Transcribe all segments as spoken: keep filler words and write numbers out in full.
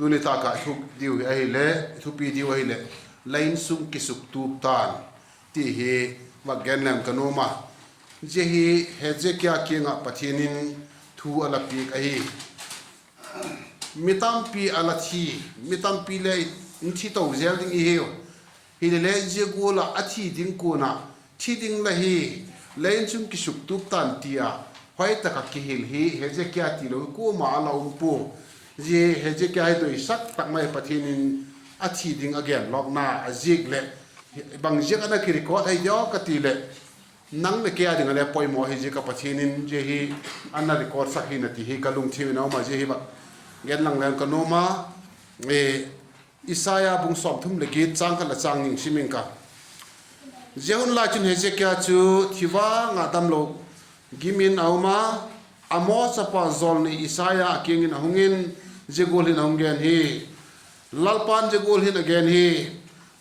Tuni tâk ah i thupi diu ahileh, i thupi diu ahileh, La insung kisuktup tan, ti hi vak gen leng ka nuam a. Zia hi Hezekia kiang ah Pathian in thu a la piak ahi. Mi tampi a la thi, mi tampi le in thi to zel ding i hiu. Hilele zia gual ah a thi ding kuan ah, thi ding la hi, La insung kisuktup tan, ti a hoi tak ah kihil hi Hezekia tilo kuama a la um pua. Zia Hezekia hi doisak tak mai Pathian in a thi ding a genlawkna a ziak leh, bang ziak a na kirecord hi diam ka ti leh, nang leh kei â ding ah le poimaw ahi ziak ah Pathian in zia hi a na recordsak hi na ti hi ka lungthim in a um a, zia hi vak gen lang leng ka nuam a. Isaiah bung sawmthum leh giat, châng khat leh châng ni sim ing ka. Zia hun lai chun Hezekia chu thi vang ah damlo gim in a um a, Amoz chapa jawlnei Isaiah a kiang in a hung in, zia gual hin a hung gen hi: Lalpa'n zia gual hin a gen hi: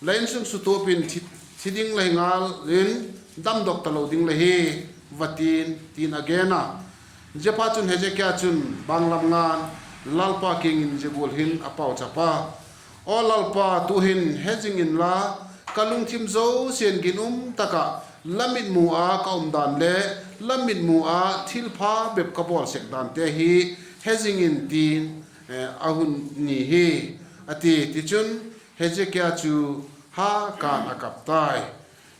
La insung sutup in thi, thi ding la hi ngal in, damdok talo ding la hi, va ti'n, ti'n a gen a. Ziaphatchun Hezekia chun banglam nga'n Lalpa kiang in zia gual hin a pauchap a: Aw Lalpa, tu'hin he zing inla, ka lungthim zosia'n ginum tak ah la mitmu ah ka um dan le la mitmu ah thilpha bep ka bawl sek dante hi he zing in, ti'n a hun ni hi, a ti. Tichun Hezekia chu ha kân a kap tai.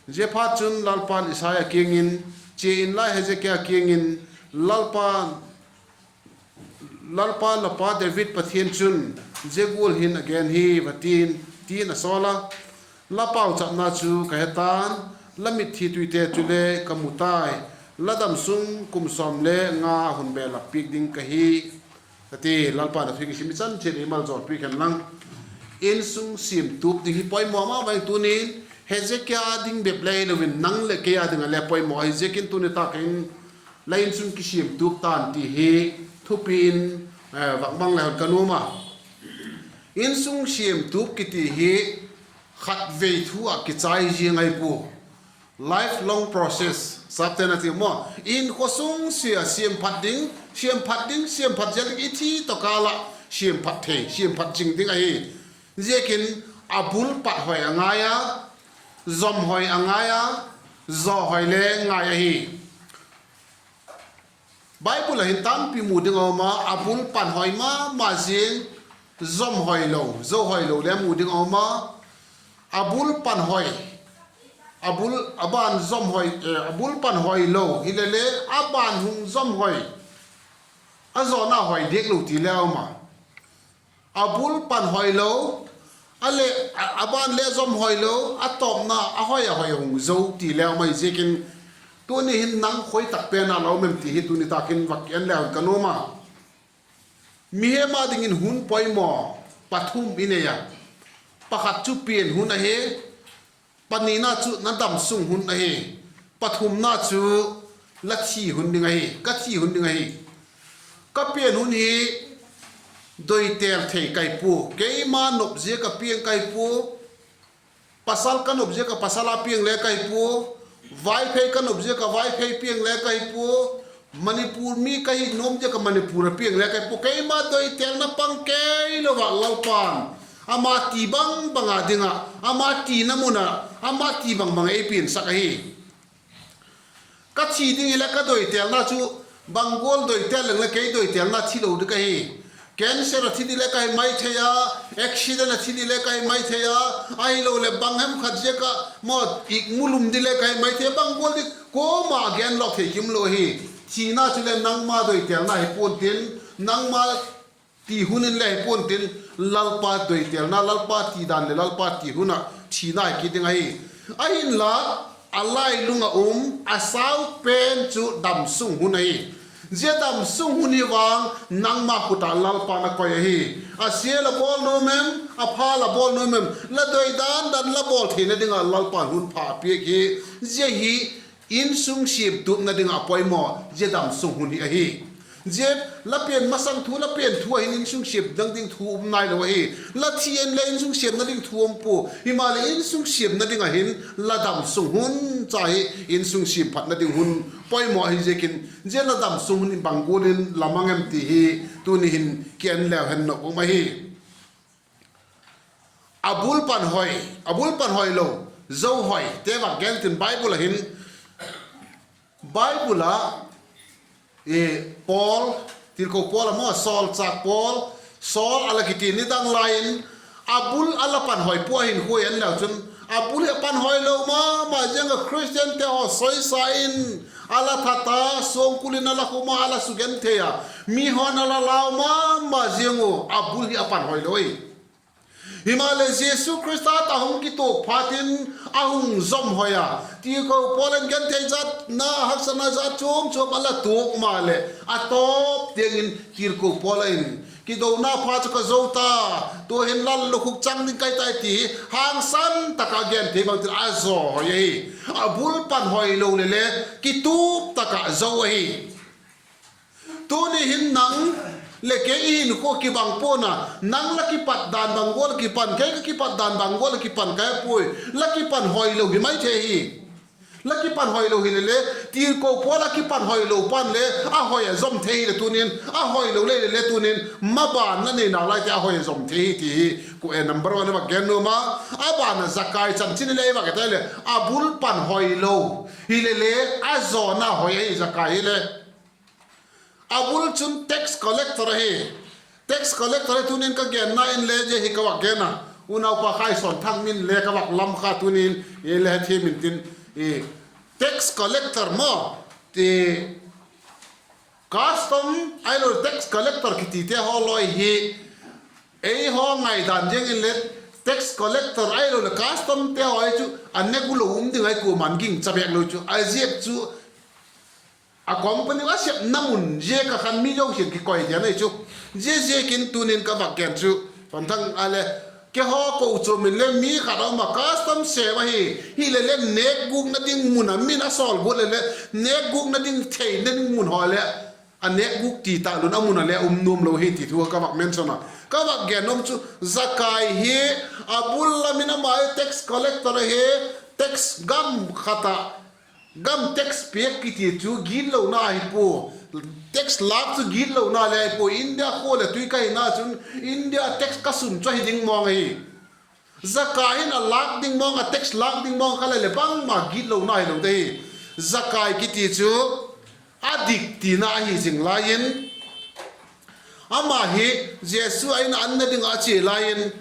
Ziaphatchun Lalpa'n Isaiah kiang in, Chia inla Hezekia kiang in, Lalpa, Lalpa la pa David Pathian chun zia gual hin a gen hi, va ti'n, ti'n a sawl a: La pauchapna chu ka he ta'n, la mitthi tuite chule ka mu tai; la damsung kum sawm le nga hun belap piak ding ka hi, a ti. Lalpa'n a thu i sim i chan chiat ei maljawl piak hen lang. Insung siamtup ding hi poimaw ma ma in, tuni'n Hezekia â ding bep le hilo in nang leh kei â ding ah le poimaw ahi ziakin tuni tâk in La insung kisiamtup tan, ti hi thupi in vak mang le hon ka nuam a. Insung siamtup kiti hi khatvei thu ah kichai ziang ahi pua. Lifelong process sapte'n a ti maw, inkhua sung sia siamphat ding, siamphat ding, siamphat zel ding, i thi tawh kâl ah siamphat thei, siamphat zing ding ahi. Ziakin a bul pat hoi a ngai a, zom hoi a ngai a, zo hoi le ngai ahi. Bible ah hin tampi mu ding a um a, a bul pan hoi ma ma ziang, zom hoi lo, zo hoi lo le mu ding a um a. A bul pan hoi, a bul, a ban zom hoi, a bul pan hoi lo hilele a ban hung zom hoi, a zawna hoi diak lo ti le a um a. A bul pan hoi lo, a leh, a ban le zom hoi lo, a tawpna a hoi a hoi hung zo ti le a um ahi ziakin, tuni hin nang khoi tak pen a la um em ti hi tuni tâk in vak en le hon ka nuam a. Mihem â dingin hun poimaw pathum i nei a, pakhat chu pian hun ahi, panina chu na damsung hun ahi, pathumna chu la thi hun ding ahi, ka thi hun ding ahi. Ka pian hun hi doitel thei ka hi pua, keima nop ziak a piang ka hi pua, pasal ka nop ziak a pasal a piang le ka hi pua, Vaiphei ka nop ziak a Vaiphei piang le ka hi pua, Manipur mi ka hi nuam ziak a Manipur a piang le ka hi pua, keima doitelna pang kei lo ah Lalpa'n ama ti bang bang a ding ah, ama tina mun ah, ama ti bang bang ei piansak ahi. Ka thi ding hileh ka doitelna chu bang gual doitel leng le kei doitelna thi lo ding ka hi. Cancer a thi ding le ka hi mai thei a, accident a thi ding le ka hi mai thei a, ahiloleh bang hem khat ziak ah maw, ikmulum ding le ka hi mai thei a, bang gual ding kuama genlawk thei kim lo ahi. Thina chule nangma doitelna hi pua'n tin, nangma ti hun in le hi pua'n tin, Lalpa doitelna, Lalpa ti dan leh Lalpa ti hun ah thina hi kit ding ahi. Ahinla, a lailung ah um a sau pen chu damsung hun ahi. Zia damsung hun hi vang nangma khut ah Lalpa'n a koi ahi. A sia la bawl nuam em, a pha la bawl nuam em, la doi dan dan la bawl theina ding ah Lalpa'n hun pha a piak hi. Zia hi insung siamtupna ding ah poimaw, zia damsung hun hi ahi. Zia la pian masang thu, la pian thu ah hin insung siam dang ding thu um nailo ahi. La thi en le insung siamna ding thu um pua. Himaleh insung siamna ding ah hin la damsung hun cha hi insung siamphatna ding hun poimaw ahi ziakin, zia la damsung hun in bang gual in la mang em ti hi tuni hin ki en leu hen nop um ahi. A bul pan hoi, a bul pan hoi lo, zo hoi te vak gen tin Bible ah hin, Bible ah, Paul, tirko Paul a maw, sawlchâk Paul, Saul a la kiti nidang lai in, a bul a la pan hoi pua, a hinkhua en leu chun, a bul hi a pan hoi lo ma ma ziang ah Khristiante haw soisa in, a la that a, suangkul in a la khum a, a la sugenthei a, mi haw'n a la lau ma ma ziang uh, a bul hi a pan hoi lo hi. Himaleh Jesu Khrista tawh a hung kituak phat in a hung zom hoi a, tirko Paul in genthei zatna, haksatna jat chuam chuam a la tuak maleh a tawp tiang in tirko Paul in, kidona pha chu ka zo ta, tu'hin lallukhup chang ding ka hi tai, ti hi hangsan tak ah genthei bangtin a zaw hoi ahi. A bul pan hoi lo leh le kitup tak ah zo ahi. Tuni hin nang leh kei i hinkhua kibang pua'n a, nang la kipat dan bang gual ah kipan, kei ka kipat dan bang gual ah kipan ka he puai, la kipan hoi lo hi mai thei hi. La kipan hoi lo hileh le, tirko Paul a kipan hoi lo pan le a hoi a zom thei hileh tunin, a hoi lo le hileh le tunin, maban la nei nau laite a hoi a zom thei hi ti hi, number one a vak gen nuam a. A ban ah Zakai chanchin le i vak et leh a bul pan hoi lo hileh le, a zawna hoi ahi Zakai hileh. A bul chun tax collector ahi. Tax collector hi tunin ka genna inle zia hi ka vak gen a, unaupa Khaisawnthang min le ka vak lam kha tunin, i le hethiam intin, tax collector maw, ti, custom ahilo tax collector kitite haw lawi hi, eihaw ngaidan ziang inle, tax collector ahiloleh customte haw hi chu a nêk u lo um ding ahi, kuama'n gingcha bêk lo chu a ziak chu a company a sepna mun ziak ah khan mi zosia'n kikoi dian ahi chu. Ziaziakin tunin ka vak gen chu, Panthang a le, keihaw kochuam in le mi khat a um a, custom sêm ahi, hileh le nêkgûkna ding mun a min a sawl guat leh le, nêkgûkna ding theina ding mun haw leh, a nêkgûk ti ta lun a mun a le um nuam lo hi ti thu ka vak mention a. Ka vak gen nuam chu, Zakai hi a bul lam in ama hi tax collector ahi, tax gam khat ah, gam tax piak kiti chu gitlona ahi pua, tax lâk chu gitlona le ahi pua. India khua leh tui ka hina chun India tax ka sum chu ahi ding mawng ahi. Zakai hin a lâk ding mawng, a tax lâk ding mawng kha le leh bangma gitlona hilo ding hi. Zakai kiti chu a dik tina ahi zing lai in, ama hi Jesu a in ah an ne ding ah a chia lai in,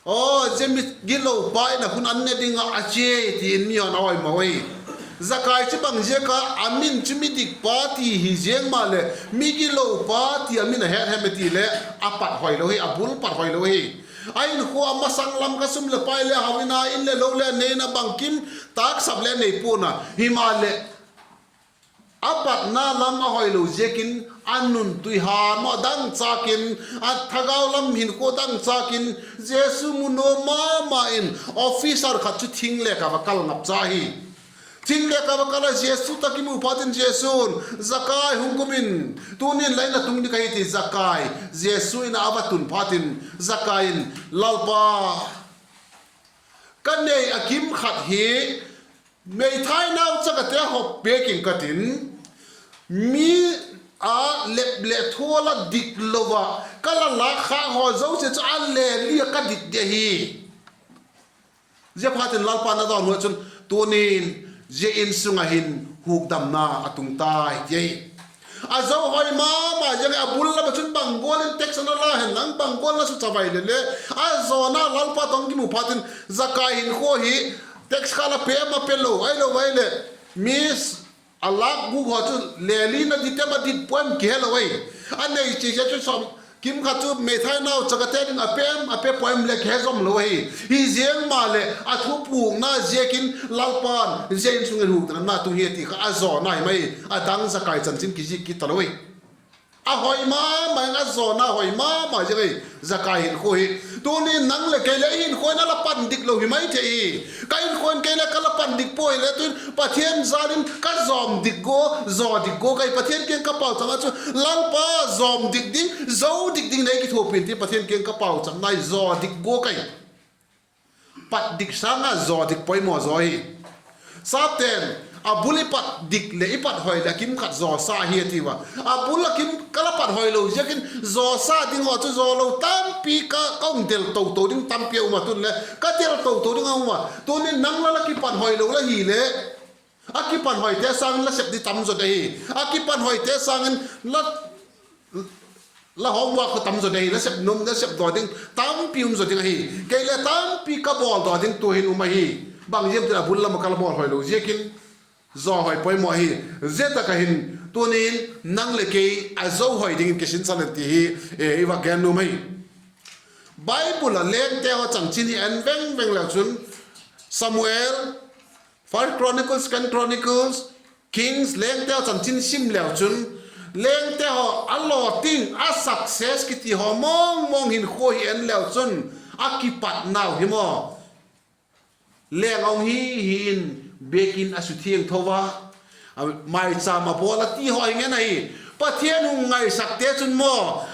aw, zia mi gitlopa in ah khun an ne ding ah a chia, ti in mi haw'n a hoi ma ui. Zakai chu bang ziak a a min chu midikpa ti hi ziang maleh, mi gitlopa ti a min a het hem e ti leh, a pat hoi lo hi, a bul pat hoi lo hi. A hinkhua a masang lam kha sum leh pai le hau in a, in leh lo le nei in a, bangkim tâksap le nei pua'n a, himaleh a patna lam a hoi lo ziakin, a nun tui ha maw dangchâk in, a thagau lam hinkhua dangchâk in, Jesu mu nuam ma ma in, officer khat chu thing leh ka va kal ngap cha hi. Thing leh ka va kal a, Jesu tawh kimu phat in Jesu'n, Zakai hung kum in, tunin la in ah tung ding ka hi, ti Zakai, Jesu in ah a va tun phat in, Zakai in, Lalpa, ka nei a kim khat hi meithai nauchagate hawp piak ing ka tin, mi a lep leh thual a dik lo ah ka la lâk khâk haw zosia chu a le li ah ka dit di ahi. Ziaphatin Lalpa'n a dawnhu ah chun, tunin zia insung ah hin hukdamna a tung tai, ti ahi. A zo hoi ma ma ziang a, a bul lam ah chun bang gual in tax a na la hen lang, bang gual na suchavai leh le, a zawna Lalpa tawh kimu phat in, Zakai hinkhua hi tax kha la pe em a pe lo, ahilo vai leh, mi a lâk gûk haw chu le li na dit em a dit puai em kihelo ahi. A nei chi zia chu sawm kim khat chu meithai nauchagate ding a pe em a pe puai em le kihe zom lo ahi. Hi ziang maleh a thupukna ziakin Lalpa'n zia insung in hukdamna tung hi ti kha a zawna hi mai. A dang Zakai chanchin kizik kit talo ahi. A hoi ma ma in, a zawna hoi ma ma ziang ahi, Zakai hinkhua hi. Tunin nang leh kei le i hinkhua in a la pan dik lo hi mai thei hi. Ka hinkhua in kei le ka la pan dik pua hile, tuin Pathian jal in ka zawm dik gua, zaw dik gua ka hi. Pathian kiang ka pauchap a chu, Lalpa, zawm dik ding, zo dik ding nei kithuapi in, ti Pathian kiang ka pauchapna hi, zaw dik gua ka hi. Pat dik sâng ah zaw dik poimaw zaw hi. Sapte'n A bul i pat dik leh i pat hoi leh a kim khat zawsa hi a ti ua. A bul a kim ka la pat hoi lo ziakin zawsa ding haw chu zaw lo tampi ka, ka hung del to to ding tampi a um a, tun le ka del to to ding a um a. Tunin nang la la kipat hoi lo la hileh, a kipat hoite sâng in la sep di tam zaw ding ahi. A kipat hoite sâng in la la homework kha tam zaw ding ahi, la sep nuam, la sep daw ding tampi um zaw ding ahi. Kei le tampi ka bawl daw ding tu'hin um ahi. Bang ziak em ti leh a bul lam ah ka la bawl hoi lo ziakin, zaw hoi poimaw ahi. Zia tak ah hin tunin nang leh kei a zo hoi dingin kisinsan hen ti hi, eh, i vak gen nuam ahi. Bible ah lengte haw chanchin hi en veng veng leu chun, Samuel, First Chronicles, Second Chronicles, Kings, lengte haw chanchin sim leu chun, lengte haw a lawting, a success kiti haw mawng mawng hinkhua hi en leu chun, a kipatnau hi maw, leng a hung hi hi in, biakin a suthiangtho a, maichâm a bawl a ti haw hi ngen ahi. Pathian hung ngaisakte chun maw,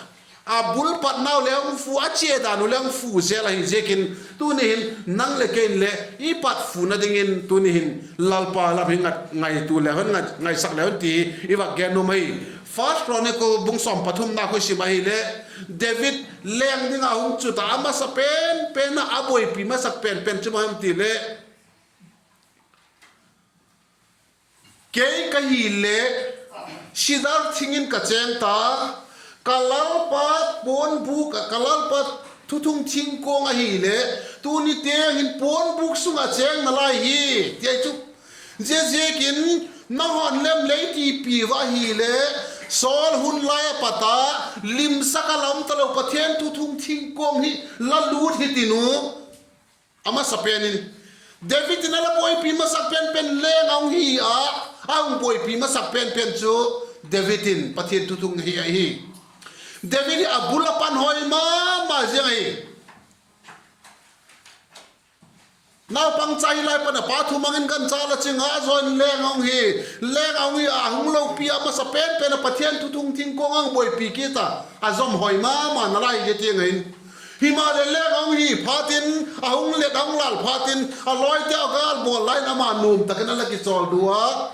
a bul patnau le hung fu, a chia dan uh le hung fu zel ahi ziakin, tuni hin nang leh kei in le i pat funa dingin tuni hin Lalpa lam hi ngat, ngaitua leu hen, ngat, ngaisak leu hen ti i vak gen nuam ahi. First Chronicle bung sawm pathumna kha i sim ahileh, David leng ding a hung chut a, a masa pen pen a, a buaipi masak pen pen chu bang hem ti leh, kei ka hileh, sidar thing in ka chêng ta, ka Lalpa puanbûk ah, ka Lalpa thuthung thingkuang ahileh, tuni tiang hin puanbûk sung ah chêng nalai hi, ti ahi chu. Ziaziakin, nanghaw in lem lei tipi va ahileh, Saul hun lai a pat a, limsak a lam talo Pathian thuthung thingkuang hi la lût hitin u. A masa pen in, David in a la buaipi masak pen pen leng a hung hi a, a hung buaipi masak pen pen chu David in Pathian thuthung hi ahi. David hi a bul a pan hoi ma ma ziang ahi. Naupangcha hi lai pan a pa thumang in gancha la ching a, a zaw in leng a hung hi. Leng a hung hi a, a hung lopi a masa pen pen a Pathian thuthung thingkuang a hung buaipi kit a, a zom hoi ma ma nalai hi tiang ahin. Himaleh leng a hung hi phat in, a hung let a hung lal phat in, a lawite a gâl bawl lai in ama nuam tak in a la kichawl du a.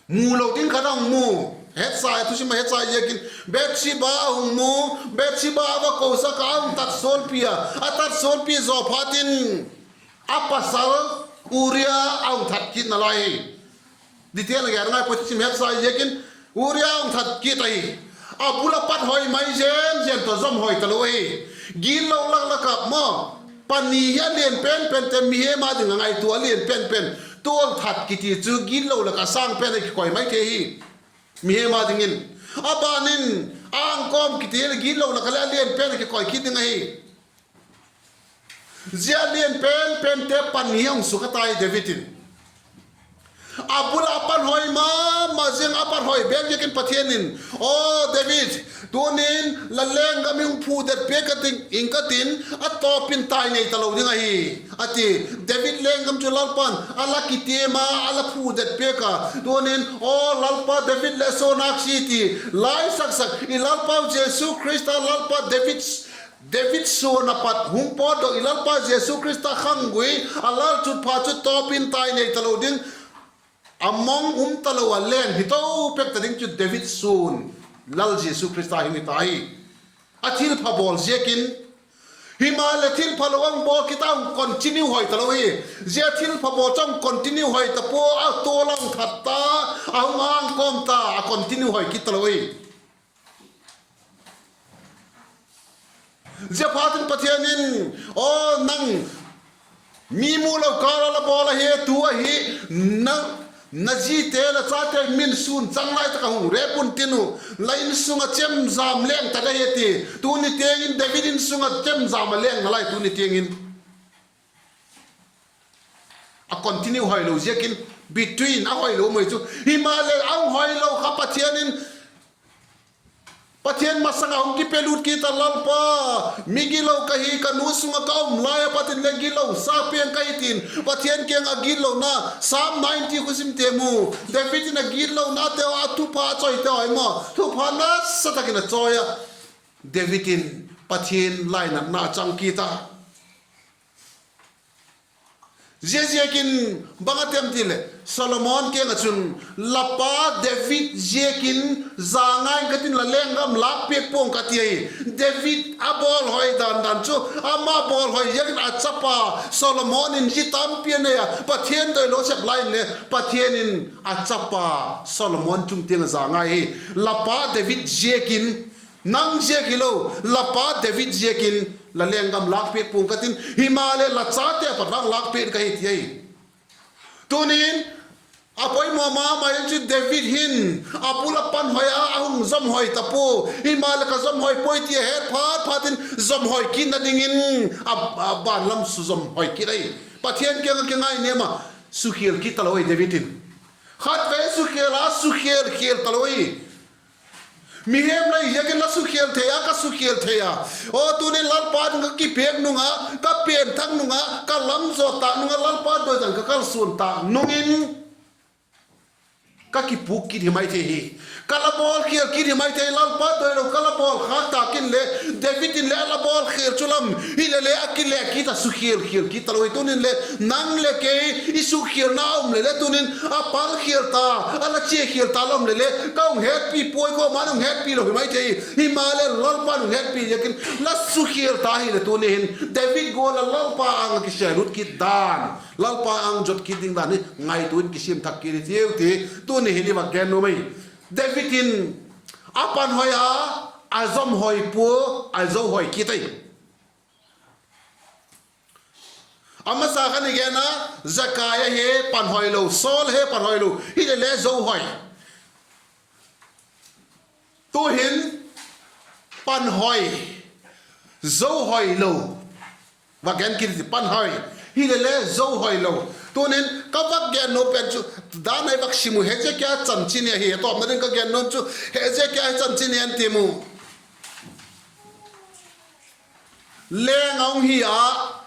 Mu lo ding khat a hung mu. Hetsa, thusim a hetsa ziakin Bathsheba a hung mu. Bathsheba a va kosak a, a hung tatsuanpi a. A tatsuanpi zaw phat in, a pasal Uria a hung that kit nalai hi. Detail a gen ngai puai, thusim hetsa ziakin Uria a hung that kit ahi. A bul a pat hoi mai zen zen tawh zom hoi talo ahi. Gitlo lak lak ah maw, pani hi a lian pen pente, mihem a ding a ngaitua a lian pen pen, tual that kiti chu gitlo lak a sâng pen a kikoi mai thei hi. Mihem a dingin, a ban in, angkawm kiti leh gitlo lak a leh a lian pen a kikoi kit ding ahi. Zia lian pen pente pani a hung sukha tai David in. A bul a pan hoi ma ma ziang, a pat hoi bêk ziakin Pathian in, Aw David, tunin la lenggam hi hung phudet piak ka ding ing ka tin, a tawp in tai nei talo ding ahi, a ti. David lenggam chu Lalpa'n a la kitiam a, a la phudet piak a. Tunin, Aw Lalpa, David leh suan âksi, ti la i saksak i Lalpau Jesu Khrista, Lalpa David, David suan a pat hung pawtdok i Lalpa Jesu Khrista khanggui a lalchutpha chu tawp in tai nei talo ding, a mang um talo a leng hi to pek ta ding chu David suan, Lal Jesu Khrista hi hi ta hi. A thilpha bawl ziakin, himaleh thilpha lo a hung bawl kit a, hung continue hoi talo hi. Zia thilpha bawl chu hung continue hoi ta pua, a tual a hung that ta, a hung angkawm ta, a continue hoi kit talo hi. Ziaphat in Pathian in, Aw nang, mi mu lo kâl a la bawl ahi, tu ahi, na, na zite la chate min sûn chang lai tak a hung rep un tin u, la insung ah chemjam leng tak ahi, a ti. Tuni tiang in David insung ah chemjam a leng nalai, tuni tiang in. A continue hoi lo ziakin, between a hoi lo mai chu. Himaleh a hung hoi lo kha Pathian in, Pathian masang ah hung kipelut kit a, Lalpa, migilo ka hi, ka nu sung ah ka um lai a pat in le gitlo sa piang ka hi, tin Pathian kiang a gitlona, Psalm ninety khu sim te mu. David in a gitlonate, a thupha a chawite haw maw, thupha nasa tak in a chawi a. David in Pathian lainatna a chang kit a. Ziaziakin bang a tem ti leh, Solomon kiang ah chun, la pa David ziakin za ngai ing ka tin, la lenggam lâk piak pua'ng ka, ti ahi. David a bawlhoi dan dan chu, ama bawlhoi ziakin a chapa Solomon in zi tampi a nei a, Pathian doilo sep lai inle Pathian in a chapa Solomon chung tiang a za ngai hi. La pa David ziakin, nang ziak hilo, la pa David ziakin la lenggam lâk piak pua'ng ka tin, himaleh la chate a pat vang lâk piak ka hi, ti ahi. Tunin, a poimaw ma ma in chu David hin a bul a panhoi a, a hung zomhoi ta pua. Himaleh ka zomhoi puai ti a het phat phat in zomhoi kitna dingin a, a ban lam su zomhoi kit ahi. Pathian kiang ah kingainêm ah, sukhial kit talo ahi David in. Khatvei sukhial a, sukhial khial talo ahi. Mihem la hi ziakin la sukhial thei a, ka sukhial thei a. Aw, tunin Lalpa ding ka kipêk nung a, ka pianthak nung a, ka lam zaw tâk nung a, Lalpa doidan ka kalsuan tâk nung in ka kipûk kit hi mai thei hi. Ka la bawlkhial kit hi mai thei, Lalpa doilo ka la bawl khâk tâk inle, David in le a la bawlkhial chu lam hile le a kile kit a, sukhial khial kit talo hi. Tunin le nang leh kei i sukkhialna a um leh le, tunin a palkhial ta, a la chiakhial ta la um leh le, ka hung hetpi puai, kuama'n hung hetpi lo hi mai thei. Himaleh Lalpa'n hung hetpi ziakin la sukhial ta hileh, tuni hin David gual a Lalpa âng ah kisêl lut kit dan, Lalpa âng zot kit ding dan hi ngaitua in kisiam thak kit i tiu ti tuni hin i va gen nuam ahi. David in a panhoi a, a zomhoi pua, a zohoi kit ahi. A masa kha i gen a, Zekai ahi panhoi lo, Saul ahi panhoi lo, hile le zohoi. Tu'hin panhoi, zohoi lo. Va gen kit i ti, panhoi, hile le zohoi lo. Tunin ka va gen nuam pen chu, dan a i va sim u Hezekia chanchin ahi, a tawpna ding ka gen nuam chu Hezekia chanchin en ti mu. Leng a hung hi a,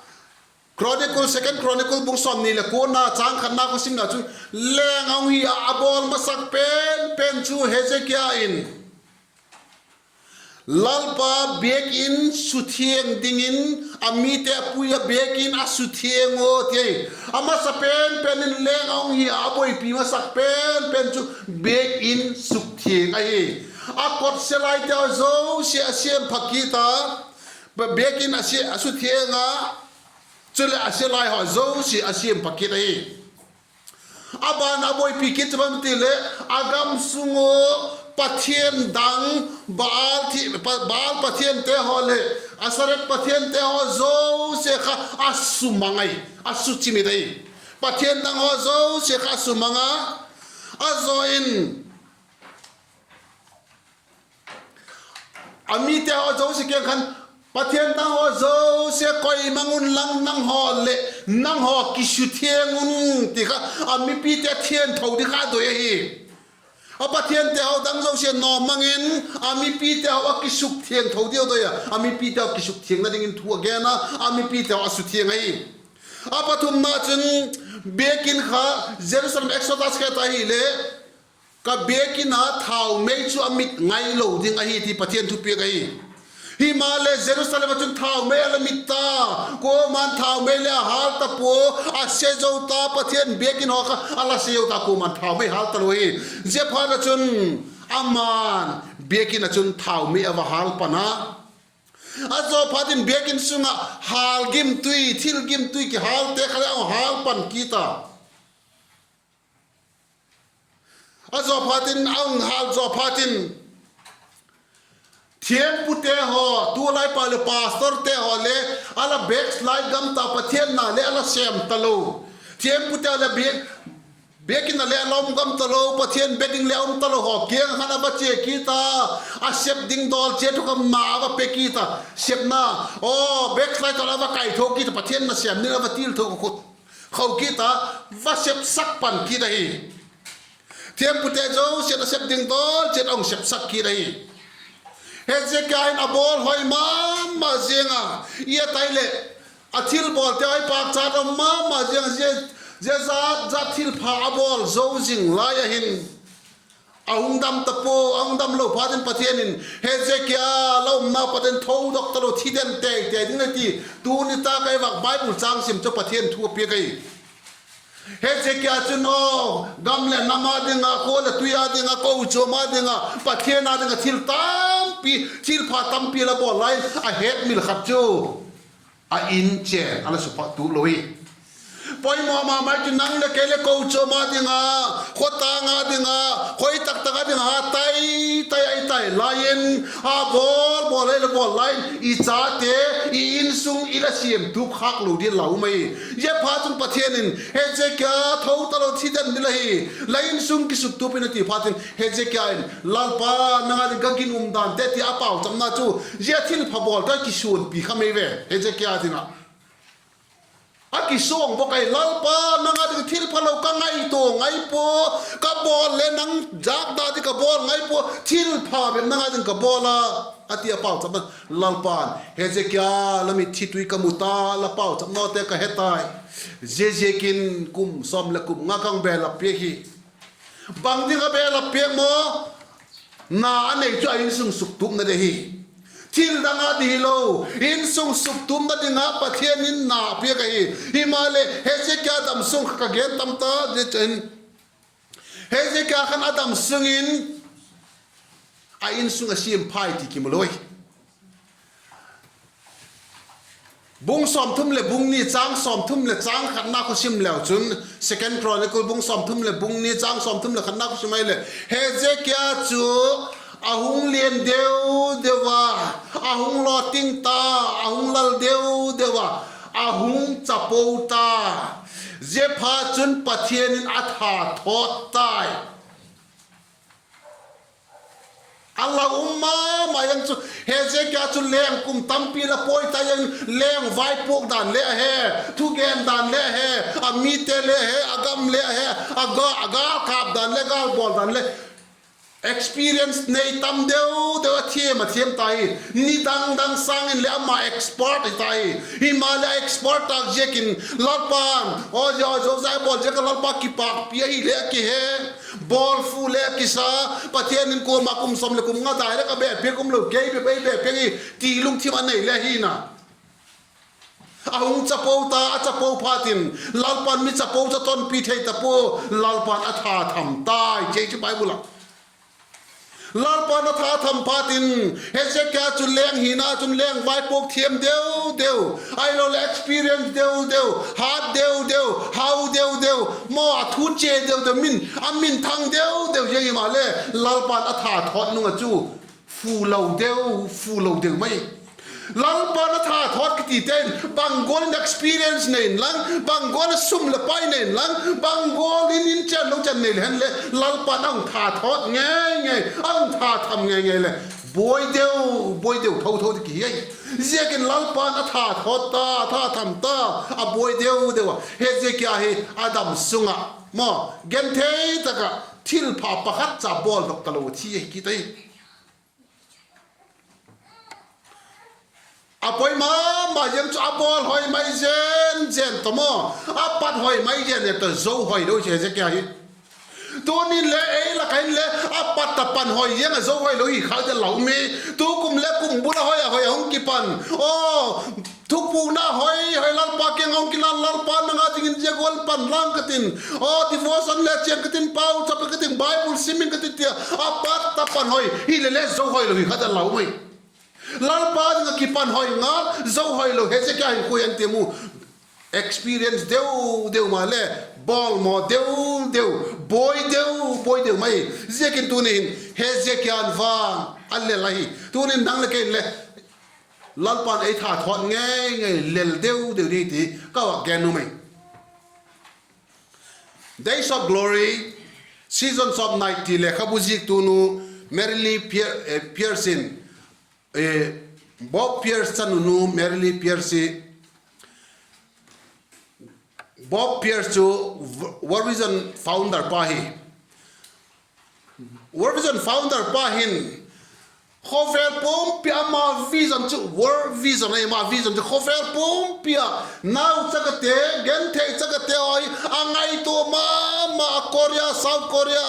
Chronicle, Second Chronicle bung sawmni leh kuana châng khatna ka simna chun, leng a hung hi a, a bawl masak pen pen chu Hezekia in Lalpa biakin suthiang dingin a mite a pui a, biakin a suthiang u ti ahi. A masa pen pen in leng a hung hi a, a buaipi masak pen pen chu biakin sukthiang ahi. A kotsia laite haw zosia a siam pha kit a, biakin a suthiang a, chuleh a sia lai haw zosia a siam pha kit ahi. A ban a buaipi kit chu bang ti leh, a gam sung u pathian dang, Baal, Baal pathiante haw leh Asherah pathiante haw zosia kha a sumang ahi, a suchimit ahi. Pathian dang haw zosia kha a sumang a, a zaw in a mite haw zosia kiang khan, Pathian dang haw zosia koi mang unlang nanghaw leh nanghaw kisuthiang un, ti kha a mipite thiangtho ding kha a doi ahi. A pathiante haw dang zosia nawm mang in, a mipite haw a kisukthiangtho diu doi a, a mipite haw kisukthiangna dingin thu a gen a, a mipite haw a suthiang ahi. A pathumna chun, biakin kha, Jerusalem Exodus kha ta hileh, ka biakin a thaumei chu a mit ngailo ding ahi ti Pathian thupiak ahi. Himaleh Jerusalem ah chun thaumei a la mit ta, kuama'n thaumei le a hâl ta pua, a se zo ta, Pathian biakin haw kha a la se zo ta, kuama'n thaumei hâl talo hi. Ziaphat ah chun, ama'n biakin ah chun thaumei a va hâl pan a, a zaw phat in biakin sung ah hâl gimtui, thil gimtui kihâlte kha le a hung hâl pan kit a. A zaw phat in, a hung hâl zaw phat in, thiampute haw, tulai pa leh pastorte haw le a la backslide gam ta, Pathian na le a la sêm talo, thiampute haw le biakin a le a la um gam talo, Pathian be ding le a um talo haw kiang khan a va chia kit a, a sep ding dawl chiat thu kha ma a va pe kit a, sepna, aw, backslide tawh a va kaitho kit a, Pathian nasêm ding a va tiltho kho kit a, va sepsak pan kit ahi. Thiampute zosia'n a sep ding dawl chiat a hung sepsak kit ahi. Hezekia in a bawlhoi ma ma ziang a, i a tai leh, a thilbawlte haw i pâkchat um ma ma ziang a, zia, zia zat zat thilpha a bawl zo zing lai a hin, a hung dam ta pua, a hung damlo phat in Pathian in, Hezekia, la umna pat in thodok talo, thi den tei tei ding la ti, tuni tak a i vak Bible châng sim chu Pathian thu a piak ahi. Hezekia chun aw, gam leh nam â ding ah, khua leh tui â ding ah, kochuam â ding ah, Pathian â ding ah thil tampi, thilpha tampi la bawl lai in a hetmil khat chu a in chên a la suphak tuk lo hi. Poimaw ma mai chu nang leh kei leh kochuam â ding ah, khawtâng â ding ah, khoi tak tak â ding ah ha tai tai ahi tai lai in, a bawl bawl ei la bawl lai in i chate, i insung i la siam tup khâk lo ding la um ahi. Ziaphatchun Pathian in Hezekia, tho talo, thi den ding la hi, la insung kisuktup in a ti phat in Hezekia in, Lalpa, nang â ding ka ginum dante, ti a pauchapna chu zia thilpha bawlte kisuanpi kha mai ve Hezekia ding ah. A kisuang bawk ahi, Lalpa, nang â ding thilphalo ka ngaitua ngai pua, ka bawl le nang jâk da ding ka bawl ngai pua, thilpha bep nang â ding ka bawl a, a ti a pauchapna. Lalpa'n, Hezekia, la mitthi tui ka mu ta, la pauchapnate ka he tai. Ziaziakin kum sawm leh kum nga ka hung belap piak hi. Bang ding a belap piak maw? Na a nei chu a insung suktupna ding hi. Thil dang a ding hilo, insung suktupna ding a Pathian in na piak ahi. Himaleh Hezekia damsung kha ka gen tam ta, zia chu in Hezekia khan a damsung in a insung a siam phai ti kimu lo hi. Bung sawmthum leh bung ni, châng sawmthum leh châng khatna khu sim leu chun, Second Chronicle bung sawmthum leh bung ni, châng sawmthum leh khatna khu sim ahileh, Hezekia chu a hung lian deu deu a, a hung lawting ta, a hung lal deu deu a, a hung chapo ta. Ziaphatchun Pathian in a tha thawt tai. A la um ma ma zang chu, Hezekia chu leng kum tampi la pawi ta zang, leng vaipuak dan le a he, thugen dan le a he, a mite le a he, a gam le a he, a ga, a gâl kâp dan le gâl bawl dan le experience nei tam deu deu a thiam a thiam ta hi. Ni dang dang sâng in leh ama expert hi ta hi. Himaleh a expert tâk ziakin Lalpa'n, aw, zia, zia, zia bawl ziak a Lalpa kipâkpi ahile a kihe, bawlfu le a kisa, Pathian in kuama kum sawm leh kum nga dai leh ka bêk piak um lo, kei bep ei bêk piak hi, ti lungthim a nei le hina. A hung chapo ta, a chapo phatin, Lalpa'n mi chapo chu a tonpi thei ta pua, Lalpa'n a tha tham tai, chi chu Bible ah. Lalpa'n a tha tham phatin, Hezekia chu leng hina chun leng vaipuak thiam deu deu, ahiloleh experience deu deu, hât deu deu, hau deu deu, maw a thu chia deu deu, min, a minthang deu deu ziang himaleh, Lalpa'n a tha thawt nung ah chu, fu lo deu, fu lo deu mai. Lalpa'n a tha thawt kitite'n bang gual in experience nei inlang, bang gual a sum leh pai nei inlang, bang gual in in chen lo chen nei le hen le, Lalpa'n a hung tha thawt ngei ngei, a hung tha tham ngei ngei leh, buai deu, buai deu tho tho ti ki hi ahi. Ziakin Lalpa'n a tha thawt ta, a tha tham ta, a buai deu deu a. Hezekia hi a damsung ah maw, genthei tak ah thilpha pakhat cha bawldok talo thi ahi kit ahi. A poi ma ma ziang chu a bawl hoi mai zen zen ta maw, a pat hoi mai zen zen ta, zo hoi lo hi Hezekia hi. Tunin le ei lak ah hin le a pat a pan hoi ziang a zo hoi lo hi kha del lau mi. Tukum le kum bul a hoi a hoi a hung kipan. Aw, thupukna hoi hoi Lalpa kiang a hung kilan, Lalpa nang â dingin zia gual pan lang ka tin, aw, devotion le chiang ka tin, pauchap ka tin, Bible sim ing ka tin tia, a pat a pan hoi hile le zo hoi lo hi kha del lau mi. Lalpa ding ah kipan hoi ngal, zo hoi lo, Hezekia hin kua en ti mu. Experience deu deu maleh, bawlmaw deu deu, buai deu, buai deu mai. Ziakin tuni hin Hezekia'n vang a lel ahi. Tunin nang leh kei le Lalpa'n ei tha thawt ngei ngei, lel deu deu ding ti ka va gen nuam ahi. Days of Glory, Seasons of Night ti lekhabu ziktunu Mary Lee Pier-, eh, Pierce in, eh, Bob Pierce chanunu Mary Lee Pierce hi, Bob Pierce chu World Vision founder pa hi. World Vision founder pa hin Khawvel pumpi ama vision chu world vision ahi, ama vision chu khawvel pumpi ah nauchakate, genthei chakate haw hi a ngaitua ma ma a, Korea, South Korea,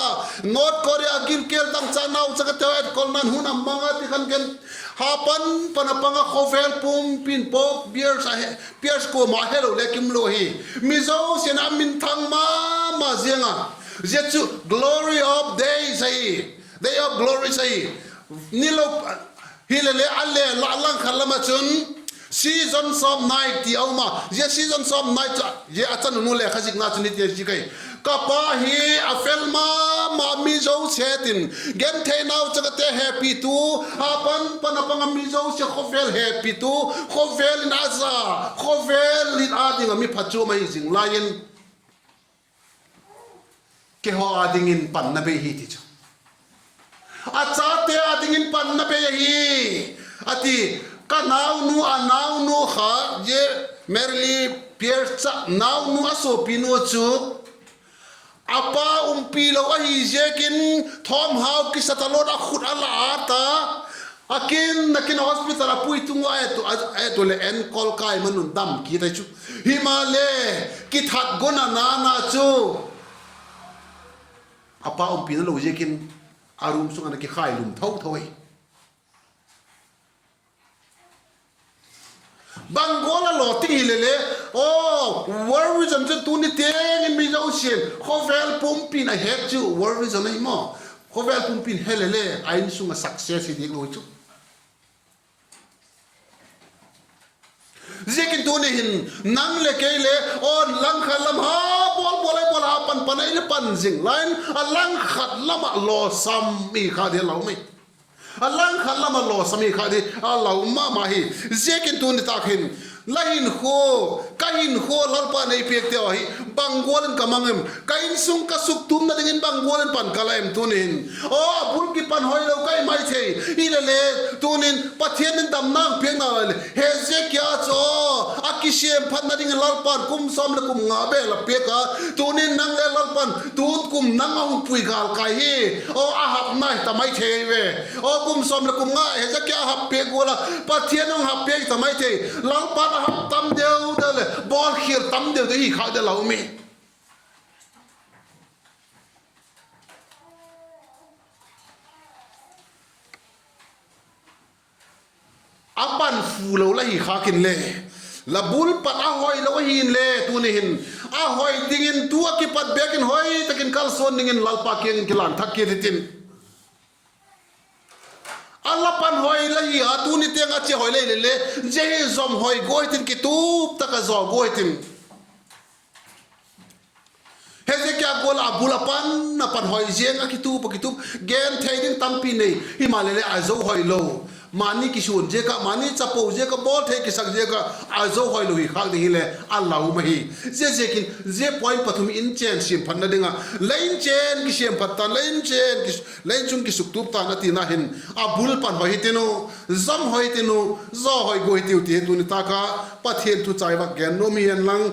North Korea, gilkial dangchâk nauchakate haw etkol nan hun a mang a ti khan gen, ha pan pan a pang a khawvel pumpi'n Pope Pius a he, Pius kuama helo le kimlo hi. Mi zosia'n a minthang ma ma ziang a. Zia chu glory of days ahi. Day of glory ahi. Nilo, hilele a le la langkhat lam ah chun seasons of night ti a um a. Zia seasons of night chu zia a chanu nu lekha zikna chun hiti a zik ahi: Ka pa hi a fel ma ma, mi zosia tin, genthei nauchakate hepitu, ha pan pan a pang a mi zosia khawvel hepitu, khawvel in a za, khawvel in â ding ah mi phatchuam ahi zing lai in, keihaw â dingin panna bei hi ti chu, a chate â dingin panna bei ahi, a ti. Ka naunu, a naunu kha, zia Merle Pius cha naunu a suapinu chu a pa umpi lo ahi ziakin, thawmhau kisa talua in a khut a la ât a, a kin a kin hospital a pui tung ua, a et u leh enkol kai man un dam kit ahi chu. Himaleh, kithat gon a nana chu a pa umpina lo ziakin a room sung ah a kikhailum tho tho ahi. Bang gual a law ting hilele, aw, world vision chu tuni tiang in mi zosia'n, khawvel pumpi'n a het chu world vision ahi maw. Khawvel pumpi'n helele a insung ah success hi diak lo chu. Ziakin tuni hin nang leh kei le, aw, langkhat lam ha bawl bawl a, bawl ha pan pan a i le pan zing lai in, a langkhat lam ah lawsam i kha di a lau mai. A langkhat lam ah lawsam i kha di a lau ma ma hi. Ziakin tuni tak hin la hinkhua, ka hinkhua Lalpa'n ei piakte ahi, bang gual in ka mang em? Ka insung ka suktumna dingin bang gual in pan ka la em tuni hin? Aw, a bul kipan hoilo ka hi mai thei. Hilele, tuni'n Pathian in damna piakna lai le, Hezekia chu, aw, a kisiamphatna dingin Lalpa'n kum sawm leh kum nga bel a piak a. Tuni'n nang le Lalpa'n tun kum nang a hung pui gâl kai hi, aw, a hapna hi ta mai thei ve. Aw, kum sawm leh kum nga Hezekia a hap piak gual a Pathian hung hap piak ta mai thei. Lalpa'n a hap tam deu deu leh bawlkhial tam deu deu hi khâk de lau mi. A pan fu lo la hi khâk inle, la bul pat a hoilo ahi inle tuni hin, a hoi dingin tu a kipat bêk in hoi tak in kalsuan dingin Lalpa kiang in kilân thak kit hitin. A la pan hoi la hi a, tuni tiang a chia hoi la hi le le, zia hi zom hoi gua hitin, kitup tak a zaw gua hitin. Hezekia gual a bul a pan a pan hoi ziang a, kitup a kitup, gen thei ding tampi nei, himaleh le a zo hoilo. Mani kisuan ziak ah, mani chapo ziak ah, bawl thei kisak ziak ah a zo hoilo hi khâk ding hile a lau ma hi. Ziaziakin zia point pathum in chên siamphatna ding ah, la in chên kisiamphat ta'n, la in chên, la in chun kisuktup ta'n a tina hin, a bul pan hoi hitin u, zom hoi hitin u, zaw hoi gua hitiu ti hi tuni tak a Pathian thu chai vak gen nuam hi hen lang,